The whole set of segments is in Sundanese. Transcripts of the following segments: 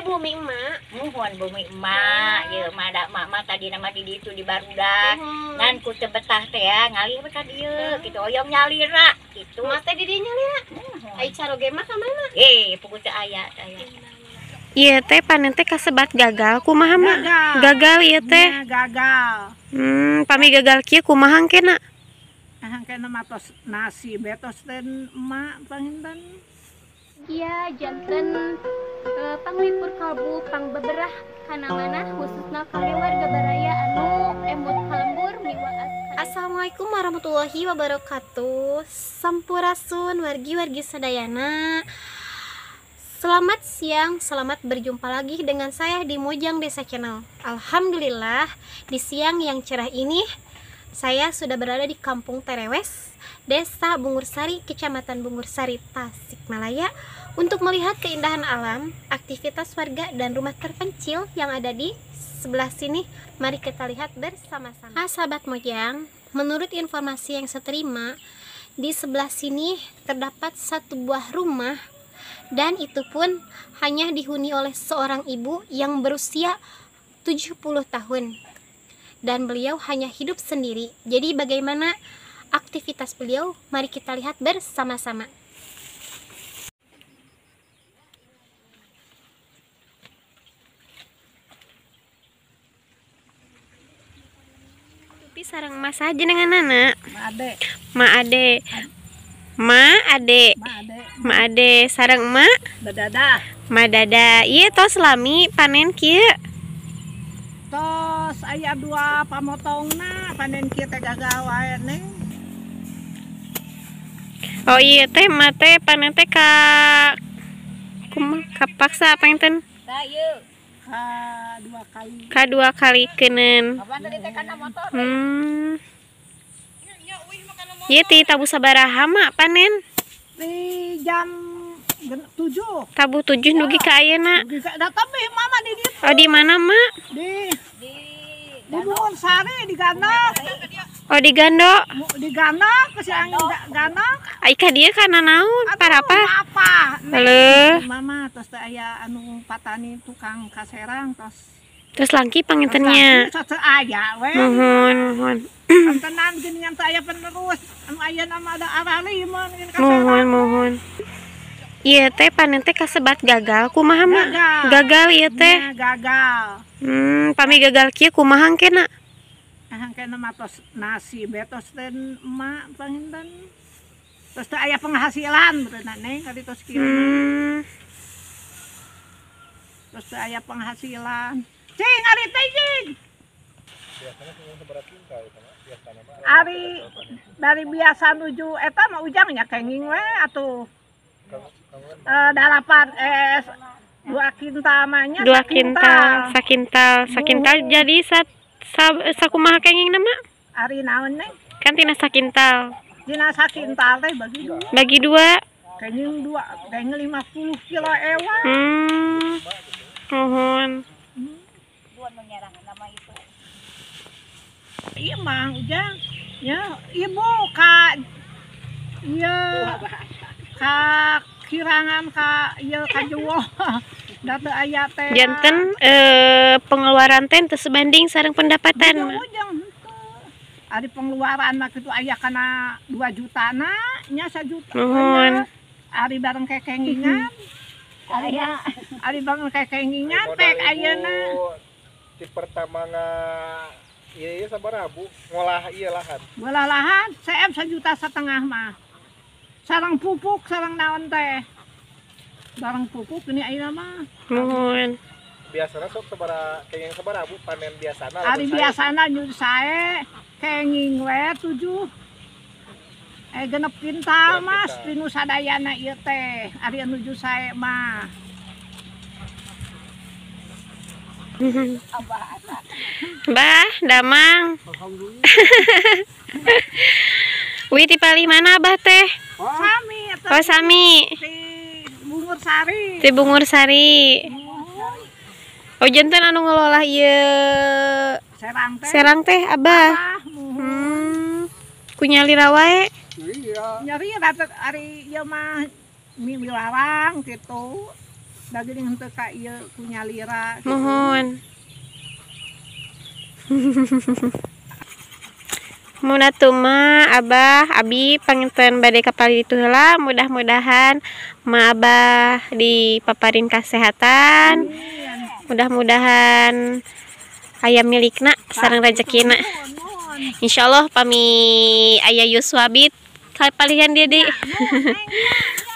teh bumi emak. Muhun bumi emak, ieu mah da emak mah tadina mah di ditu di barudak. Ngan ku teu betah teh ya ngalih we ka dieu kitu hoyong nyalira kitu. Emak teh di dieu nyalira. Ai caroge mah ka mana? Puguh teu aya teh. Ieu teh panen teh kasebat gagal kumaha mah? Gagal ieu teh. Gagal. Pami gagal kieu kumaha engkena? Engkena mah tos nasi betos teh emak panginten. Iya, janten panglipur kalbu pangbeberah kana manah khususna kangge warga baraya anu emut kalembur miwaas. Assalamualaikum warahmatullahi wabarakatuh. Sampurasun wargi-wargi sadayana. Selamat siang, selamat berjumpa lagi dengan saya di Mojang Desa Channel. Alhamdulillah, di siang yang cerah ini saya sudah berada di Kampung Terewes, Desa Bungursari, Kecamatan Bungursari, Tasikmalaya untuk melihat keindahan alam, aktivitas warga dan rumah terpencil yang ada di sebelah sini. Mari kita lihat bersama-sama. Nah, sahabat Mojang, menurut informasi yang saya terima, di sebelah sini terdapat satu buah rumah dan itu pun hanya dihuni oleh seorang ibu yang berusia 70 tahun. Dan beliau hanya hidup sendiri. Jadi bagaimana aktivitas beliau? Mari kita lihat bersama-sama. Tupi sareng emak saja dengan anak. Ma Ade. Ma Ade. Ma Ade. Ma Ade sareng emak. Badada. Ma Dada. Ieu tos lami panen kieu. Tos aya dua pamotongna panen kieu teh gagal wae neng. Oh iya teh emak teh panen teh ka kumaha kapaksa panginten? Tah ieu. Ka dua kali. Ka dua kali keuneun. Ieu ti tabuh sabaraha mak panen? Di jam 7. Tabuh 7 dugi ka ayeuna. Dugi ka da tebih mama di ditu. Oh di mana mak? Di Bungursari di Gandok. Oh di Gandok. Di Gandok ke si angin Gandok. Ai ka dieu kana naon? Parapa? Apa? Heuh. Mama tos teh aya anu patani tukang kaserang tos. Terus langki pangintennya. Tos aya we. Muhun, muhun. Pantenan geuningan teh aya penerus. Anu ayeuna mah ada arali mun kaserang. Muhun, muhun. Ieu teh panen teh kasebat gagal kumaha mah? Gagal ieu teh. Gagal. Pami gagal kieu kumaha engkena? Engkena mah tos nasi betos teh emak panginten. Tos teh aya penghasilan beunana neng kali tos kieu. Tos teh aya penghasilan. Cing ari teh cing. Ari dari biasa nuju eta mah ujangnya kenging we atuh. 8 2 kintal mahnya. 2 kintal, sakintal, sakintal jadi sakumaha kenging nama? Ari naon neng? Kan tina sakintal. Tina sakintal teh bagi dua. Bagi dua. Kenging dua, kenging 50 kilo ewa. Nuhun. Nama itu. Iya mang ujang. Ya, ibu ka iya ka kirangan ka ieu ka juwo. Da teu aya teh. Janten pengeluaran teh teu sebanding sareng pendapatan. Ujang henteu. Ari pengeluaran mah kitu aya kana 2 juta na nya 1 juta. Nuhun. Ari bareng kekengingan. Ari bareng kekengingan pek ayeuna. Di pertama nga ieu sabaraha Bu ngolah ieu lahan. Ngolah lahan CM 1,5 juta mah. Sarang pupuk, sarang naon teh. Barang pupuk ini ayeuna mah. Nuhun. Biasana sok sabaraha kenging sabaraha Bu panen biasana? Ari biasana nyuruh sae kenging we 7. 6 kintal mas tinu sadayana ieu teh. Ari nuju sae mah. Bah, damang. Wih, ti palih mana abah teh? Sami. Oh, sami. Ti Bungursari. Ti Bungursari. Oh, janten anu ngelola ieu serang teh. Serang teh abah. Ku nyalira wae. Iya. Nyari ari ieu mah milarang gitu. Da geuning henteu ka ieu ku nyalira kitu. Muhun. Mun atuh mah Abah abi panginten bade ka palih ditu heula, mudah-mudahan ma Abah dipaparin kasehatan. Mudah-mudahan aya milikna sareng rejekina. Insyaallah pami aya yuswa abdi kapalihan dia di.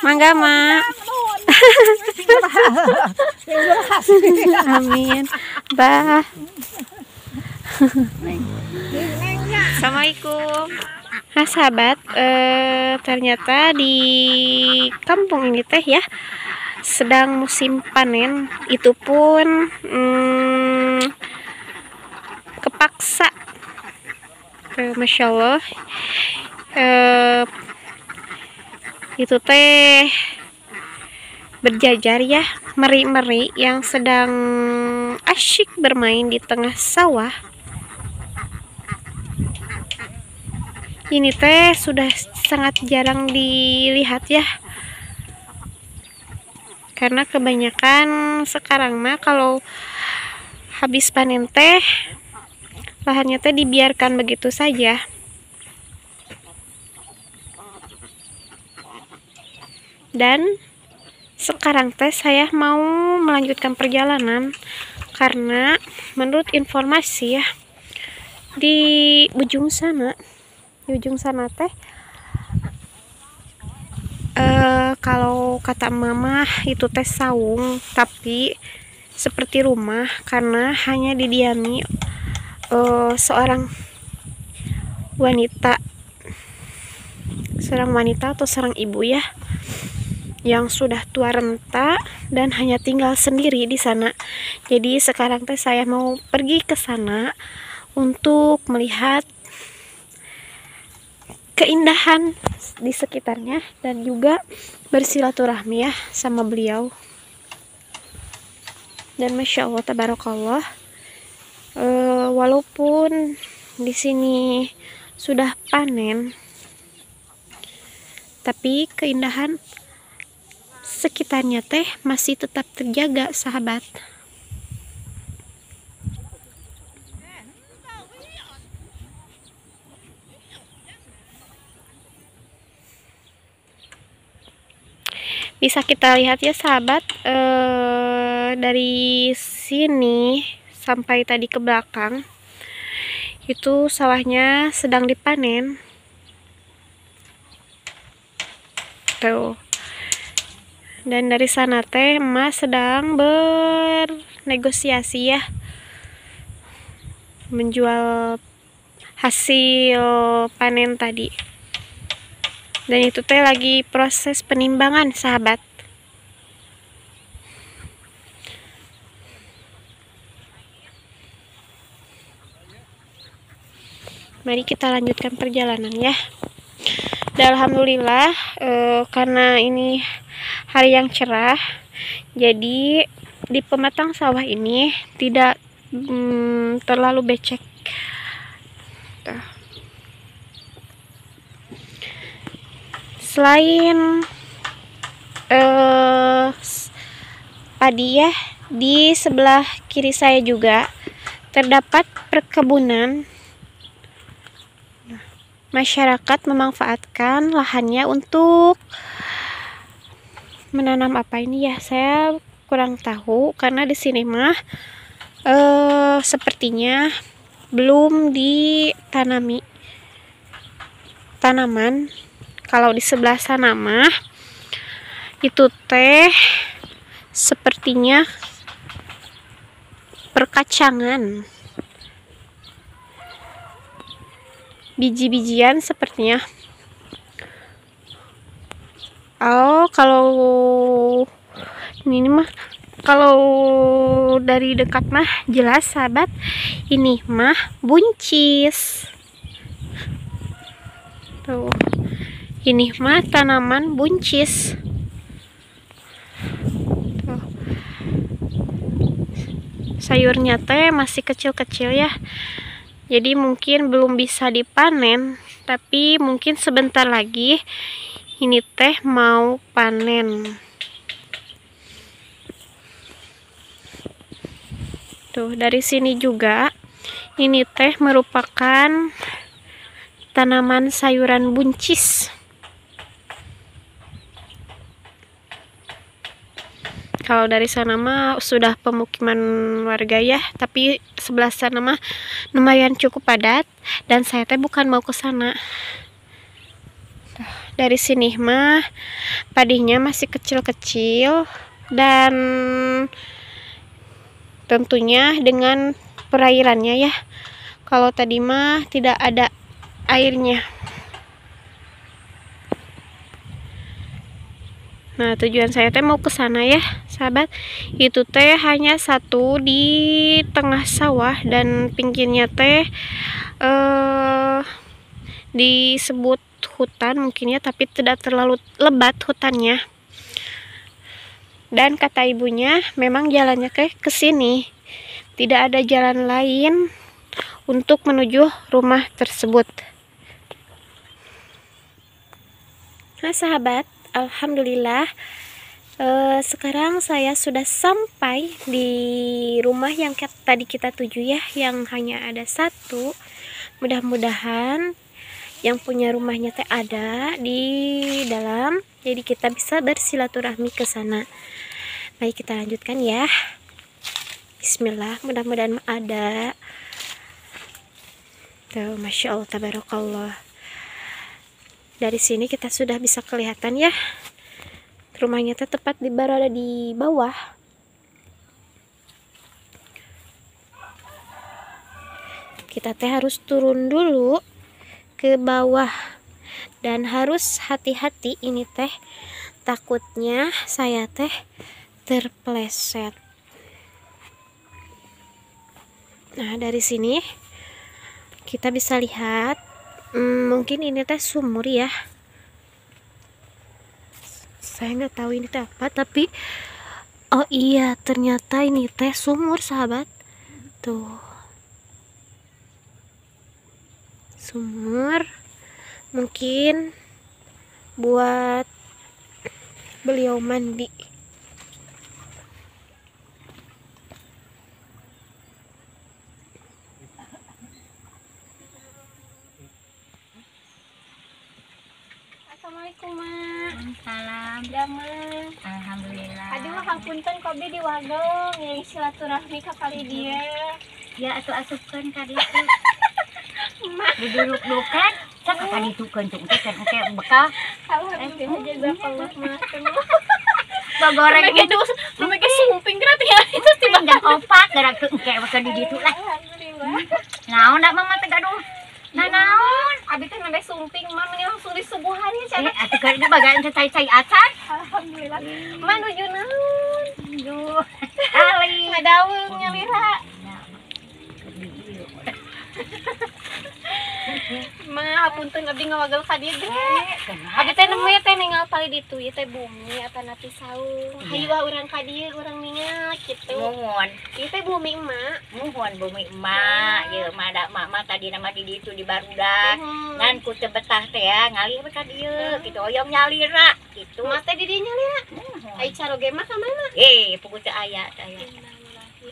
Mangga ma. Amin. Bah. Assalamualaikum. Nah sahabat, ternyata di kampung ini teh ya sedang musim panen, itu pun kepaksa. Masya Allah, itu teh berjajar ya, meri-meri yang sedang asyik bermain di tengah sawah. Ini teh sudah sangat jarang dilihat ya, karena kebanyakan sekarang mah kalau habis panen teh lahannya teh dibiarkan begitu saja. Dan sekarang teh saya mau melanjutkan perjalanan karena menurut informasi ya, di ujung sana, teh kalau kata mama itu teh saung, tapi seperti rumah karena hanya didiami seorang wanita atau seorang ibu ya, yang sudah tua renta dan hanya tinggal sendiri di sana. Jadi sekarang teh saya mau pergi ke sana untuk melihat keindahan di sekitarnya dan juga bersilaturahmi ya sama beliau. Dan masya Allah tabarakallah, walaupun di sini sudah panen, tapi keindahan sekitarnya teh masih tetap terjaga sahabat. Bisa kita lihat ya sahabat, dari sini sampai tadi ke belakang itu sawahnya sedang dipanen. Tuh. Dan dari sana teh emas sedang bernegosiasi ya, menjual hasil panen tadi. Dan itu teh lagi proses penimbangan sahabat. Mari kita lanjutkan perjalanan ya. Dan alhamdulillah, karena ini hari yang cerah, jadi di pematang sawah ini tidak terlalu becek. Tuh. Selain padi ya, di sebelah kiri saya juga terdapat perkebunan. Masyarakat memanfaatkan lahannya untuk menanam apa ini ya, saya kurang tahu karena di sini mah sepertinya belum ditanami tanaman. Kalau di sebelah sana mah itu teh sepertinya perkacangan, biji-bijian sepertinya. Oh, kalau ini mah, kalau dari dekat mah jelas sahabat, ini mah buncis. Tuh, ini mah tanaman buncis. Tuh. Sayurnya teh masih kecil-kecil ya, jadi mungkin belum bisa dipanen, tapi mungkin sebentar lagi ini teh mau panen. Tuh, dari sini juga ini teh merupakan tanaman sayuran buncis. Kalau dari sana mah sudah pemukiman warga ya, tapi sebelah sana mah lumayan cukup padat dan saya teh bukan mau ke sana. Dari sini mah padinya masih kecil-kecil dan tentunya dengan perairannya ya. Kalau tadi mah tidak ada airnya. Nah, tujuan saya teh mau ke sana ya, sahabat. Itu teh hanya satu di tengah sawah dan pinggirnya teh disebut hutan mungkin ya, tapi tidak terlalu lebat hutannya. Dan kata ibunya, memang jalannya ke sini. Tidak ada jalan lain untuk menuju rumah tersebut. Nah, sahabat, alhamdulillah sekarang saya sudah sampai di rumah yang tadi kita tuju ya, yang hanya ada satu. Mudah-mudahan yang punya rumahnya teh ada di dalam, jadi kita bisa bersilaturahmi ke sana. Baik, kita lanjutkan ya. Bismillah, mudah-mudahan ada. Tuh, Masya Allah, tabarakallah. Dari sini kita sudah bisa kelihatan ya. Rumahnya teh tepat berada di bawah. Kita teh harus turun dulu ke bawah dan harus hati-hati ini teh, takutnya saya teh terpleset. Nah, dari sini kita bisa lihat mungkin ini teh sumur ya. Saya nggak tahu ini teh apa, tapi oh iya, ternyata ini teh sumur, sahabat. Tuh, sumur mungkin buat beliau mandi. Assalamualaikum, Mak. Salam. Damang. Alhamdulillah. Aduh, hapunten kopi di wagong yang silaturahmi ka kali dia. Ya atuh asupkeun ka ditu. Duduk-dudukan, cak ka ditu keun teh teh bekal. Alhamdulillah jazakallah, Mak. Bagoreng gitu, mereka sumping gerak ya itu tiba jam opat gerak ke engke we di ditu lah. Alhamdulillah. Naon da mama teh gaduh? Nah, naon? Abi teh nembe sumping, Mak, meni langsung disuguhan ya cenah. Atuh keur di bagian cai-cai acan. Alhamdulillah. Mak nuju naon? Duh. Ali. Ngadaweung nyalira. Ma, hapunten abdi ngawagel ka dieu ge. Abi teh nemu teh ningal pali ditu ieu teh bumi atanapi saung. Hayu ah urang ka dieu urang ningal kitu. Nuhun. Ieu teh bumi emak. Nuhun bumi emak. Ieu mah da emak mah tadi nama di ditu di barudak. Ngan ku teu betah teh ya ngalih we ka dieu kitu hoyong nyalira kitu. Emak teh di dieu nyalira. Ai caroge mah ka mana? Puguh teu aya teh aya.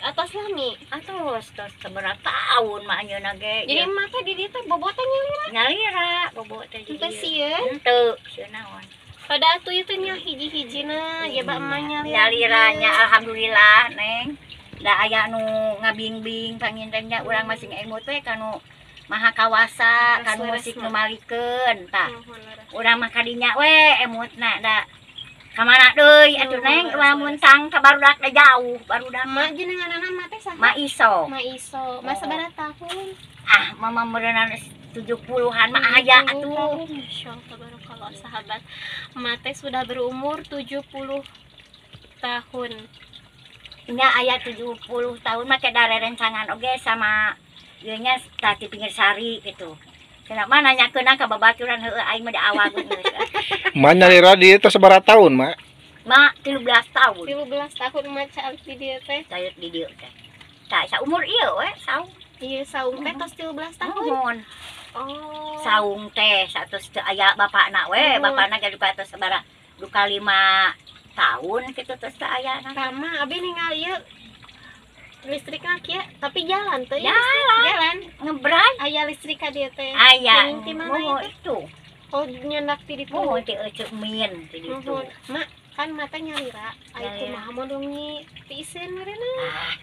Atos lami, atos tos seberapa tahun mak anjeunna ge. Jadi emak teh di dieu teh bobotan nyalira. Nyalira bobo teh di dieu. Teu sieun? Henteu, sieun naon. Pada atuh ieu teh nya hiji-hijina, jaba emak nyalira. Nyalira nya alhamdulillah, Neng. Da aya nu ngabingbing panginten nya urang masing emut we kanu Maha Kawasa, kanu musik nu malikeun tah. Urang mah kadinya we emutna da. Kamana deui atuh Neng, urang muntang ka barudak da jauh, barudak. Mak jenenganana mak teh saha? Ma Iso. Ma Iso. Ma sabaraha tahun? Ah, mama meureunana 70-an mah aya atuh. Masyaallah tabarakallah sahabat. Mak teh sudah berumur 70 tahun. Nya aya 70 tahun mah teh darerencangan oge sama ieu nya tah di pinggir sari gitu. Cenah mah nanyakeun ka babaturan heueuh aing mah diawageun geus. Ma nyalira di itu sabaraha tahun, Mak? Mak 13 tahun. 13 tahun mak calik di dieu teh. Calik di dieu teh. Tah saumur ieu we saung. Ieu saung teh tos 13 tahun. Nuhun. Oh. Saung teh satos teu aya bapakna we, bapakna ge duka tos sabaraha duka 5 tahun kitu tos teu aya. Tama abi ningali ieu Listrikna kieu, tapi jalan teh. Jalan. Jalan. Ngebray. Aya listrik ka dieu teh. Aya. Kenging ti mana Muhun itu? Itu. Oh, nyandak ti ditu. Muhun ti eceu min ti ditu. Muhun. Mak, kan mata nyalira. Ai Nyalira. kumaha modongi tiiseun meureunna. Ah,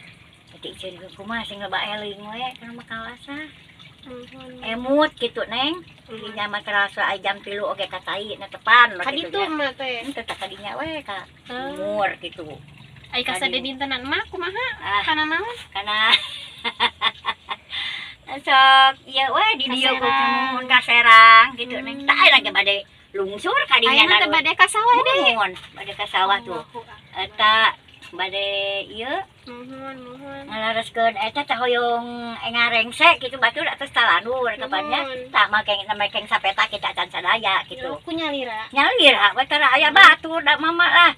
ti iceun kumaha sing loba eling we kana mah kalasah. Muhun. Emut kitu Neng. Dinya mah terasa ai jam 3 oge ka tai na tepan Ka ditu mah teh. Henteu tah kadinya we ka Ah. umur kitu. Ai kasade dintenan mah kumaha? Ah, Kana naon? Kana sok ieu we di dieu ku Kaserang. nuhun ka Serang gitu Neng. Tah aya lagi bade lungsur ka dinya. Ayeuna teh bade ka sawah deui. Muhun, bade ka sawah tuh. Allahu Akbar. Eta bade ieu Muhun, muhun. ngalareskeun eta teh hoyong ngarengse kitu batur atas talanur kapannya. Muhun. Tak make make sapeta kita can sadaya gitu. Ku nyalira. Nyalira we tara aya batur da mama lah.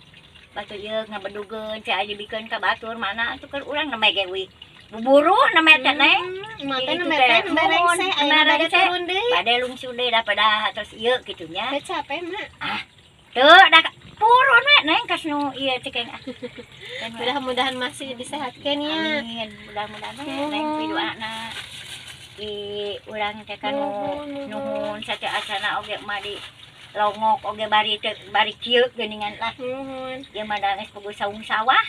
Batur ieu ngabedugeun cai aya dibikeun ka batur mana atuh keur urang nembe ge wih. Buburu nembe teh Neng. Mata Itu nembe teh. teh nembe Muhun, rengse, nembe ayeuna bade rengse. turun deui. Bade lungsur deui da pada terus ieu kitu nya. Teu capek mak. Teu da purun we Neng kas nu ieu cekeng ah. Mudah-mudahan masih disehatkeun ya. Amin, mudah-mudahan we Neng piduana. Di urang teh kan Nuhun, nuhun. nuhun sateu acana oge mah di longok oge bari teu bari kieu geuningan lah. Nuhun. Ieu mah da geus puguh saung sawah.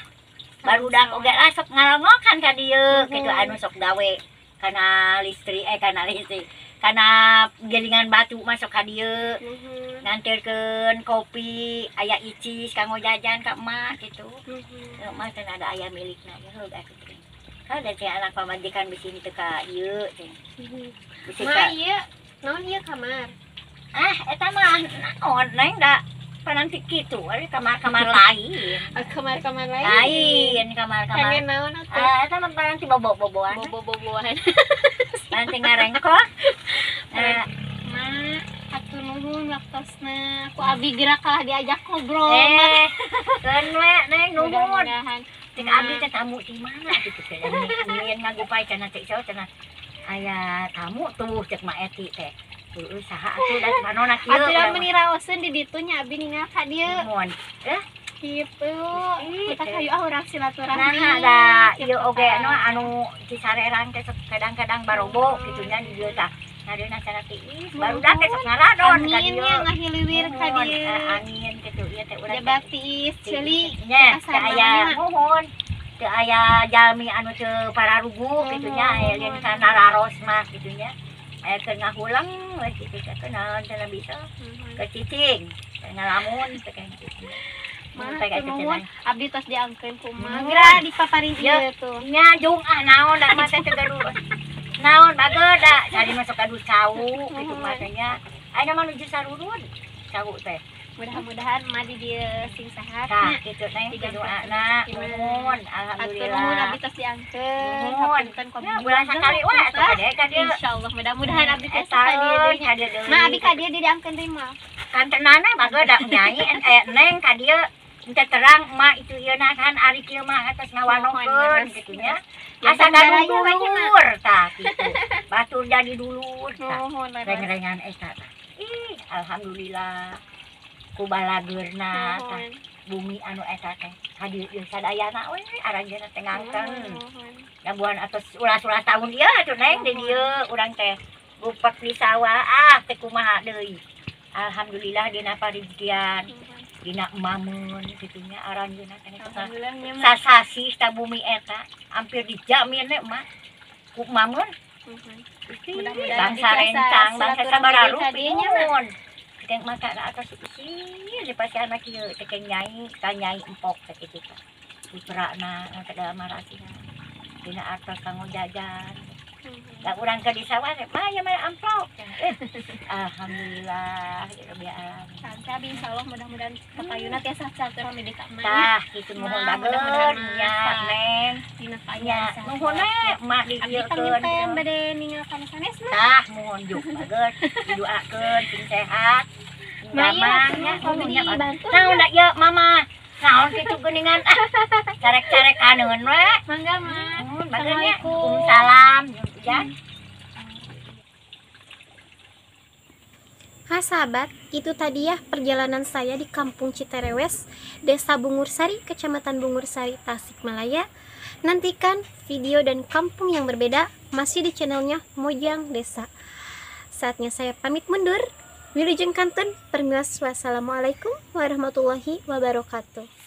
Barudak oge lah sok ngalongokan ka dieu Nuhun. kitu anu sok gawe kana listrik kana listrik kana gelingan batu masuk ka dieu Nuhun. nganterkeun kopi aya icis kanggo jajan ka emak kitu. Nuhun. Emak teh ada aya milikna ya heug atuh teh. Kan da teh anak pamajikan bisi teu ka ieu teh. Nuhun. Bisi Ma ka ieu naon ieu kamar? ah eta mah naon Neng da pananti kitu we kamar-kamar lain. Ah, kamar-kamar lain. Lain kamar-kamar. Kangen naon atuh? Ah eta mah pananti bobo-boboan. Bobo-boboan. Pananti ngarengkok. Nah, Ma, hatur nuhun waktosna. Ku abi gerak kalah diajak ngobrol. Ma. Keun we Neng nuhun. Mudah-mudahan. Cek abi teh tamu di mana gitu teh. Nyieun ngagupai cenah cek saur cenah. Aya tamu tuh cek Ma Eti teh. Heueuh saha atuh da panona kieu. Atuh da meuni raoseun di ditu nya abi ningal ka dieu. Nuhun. Gitu. Ih, Kita teh. hayu ah urang silaturahmi. Nah, da ieu oge Gitu, no anu Cisarerang teh sok kadang-kadang barobo kitu nya di dieu tah. Ngareuna cenah tiis barudak teh sok ngaradon ka Amin dieu. nya ngahiliwir ka Nuhun, dieu. Amin kitu ieu teh urang teh. Jabak tiis ceuli. Nya, Pasar teu aya mana? muhun. Teu aya jalmi anu teu pararugu kitu nya aya Nuhun. lain kana raros mah kitu nya. Aya keur ngahulang we kitu teh kunaon cenah bisa Nuhun. ke cicing, teh ngalamun teh kayak kitu. Mah, Mun teh kayak kitu nuhun. cenah. Abdi tos diangkeun ku mah. Nuhun. Geura dipaparin Ye. ieu tuh. Nya jung ah naon da mah teh teu gaduh. Naon bager da cari masuk gaduh cau kitu mah teh nya. Ayeuna mah nuju sarurun cau teh. Mudah-mudahan mah di dieu sing sehat Tah nya. kitu Neng Diganti doana rezeki mah. nuhun Hatur nuhun alhamdulillah. abdi tos diangkeun. Nuhun. Hapunten ku abdi Ya, bulan sakali we atuh ka dieu ka dieu. Insyaallah mudah-mudahan abdi tos Eta ka dieu euy, deui. ka dieu deui. Mah abi ka dieu diangkeun deui mah. Kantenana bager da nyai Neng ka dieu henteu terang emak itu ieu na kan ari kieu mah atos ngawanokeun Nuhun, kitu nya. Jantan Asa gaduh baraya we nya, Mak. dulur tah kitu. Batur jadi dulur tah. Nuhun leres. Reng-rengan eta tah. Ih, alhamdulillah. Ku balageurna tah Nuhun. bumi anu eta teh. Ka dieu ieu sadayana we aranjeunna teh ngangteng. Nuhun. Dabuan atos ulas-ulas tahun ieu atuh Neng di dieu urang teh gupek di sawah ah teh kumaha deui. Alhamdulillah dina parijikian, dina emameun kitu nya aranjeunna teh Alhamdulillah nya mah. Sasasih ta bumi eta hampir dijamin we mah ku emameun. Nuhun. Gusti, Mudah-mudahan bangsa bisa rencang, bangsa silaturahmi sabararupi ka dieu nya, Mak. nuhun. Cekeng mata ka atas isi di pasiana kieu cekeng nyai ka nyai empok teh kitu teh. Putrana ka dalam marasina. Dina artos kanggo jajan. Da urang ke di sawah teh, mah ya mah amplop. Alhamdulillah ya rabbil alamin. Tante abi insyaallah mudah-mudahan kapayuna tiasa silaturahmi deui ka emak nya. Tah kitu nuhun Ma, bager mudah-mudahan nya masa. Neng. Dina Nya kaayaan sehat. nuhun we emak Abdi diieukeun. panginten bade ningal kana sanes mah. Tah muhun juk bager didoakeun sing sehat. Sing Ma ieu damang nya hatur nuhun nuhun nya. dibantu. Naon da ieu mama? Naon kitu geuningan ah. Carek-carekaneun we. Mangga mah. Nuhun bager nya. Assalamualaikum. Salam ya. Hai sahabat, itu tadi ya perjalanan saya di Kampung Citerewes, Desa Bungursari, Kecamatan Bungursari, Tasikmalaya. Nantikan video dan kampung yang berbeda masih di channelnya Mojang Desa. Saatnya saya pamit mundur. Wilujeng kanten, permios, wassalamualaikum warahmatullahi wabarakatuh.